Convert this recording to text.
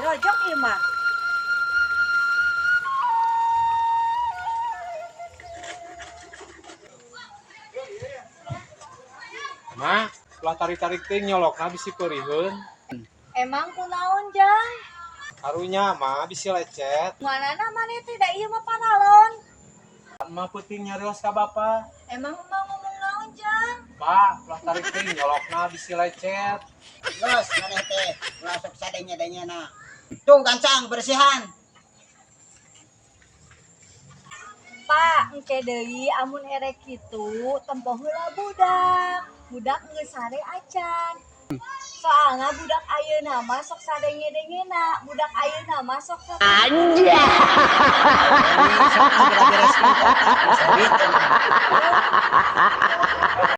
Dirojok ieu mah. Mah, ulah tarik-tarik teh nyolokna bisi peuriheun. Emang kunaon, Jang? Karunya mah bisi lecet. Manana maneh teh da ieu mah paralon. Mah peuting nyarios ka bapa. Emang emak ngomong naon, Jang? Pak, ulah tarik teh nyolokna bisi lecet. Geus maneh teh ulah sok sadenya-denyena. Tuh gancang bersihan. Pak, engke deui amun erek kitu tempo heula budak. Budak geus sare acan. Soalna budak ayeuna mah sok sadenge-dengena, budak ayeuna mah sok Anjay. Sok ah beres-bereskeun kotak geus duit.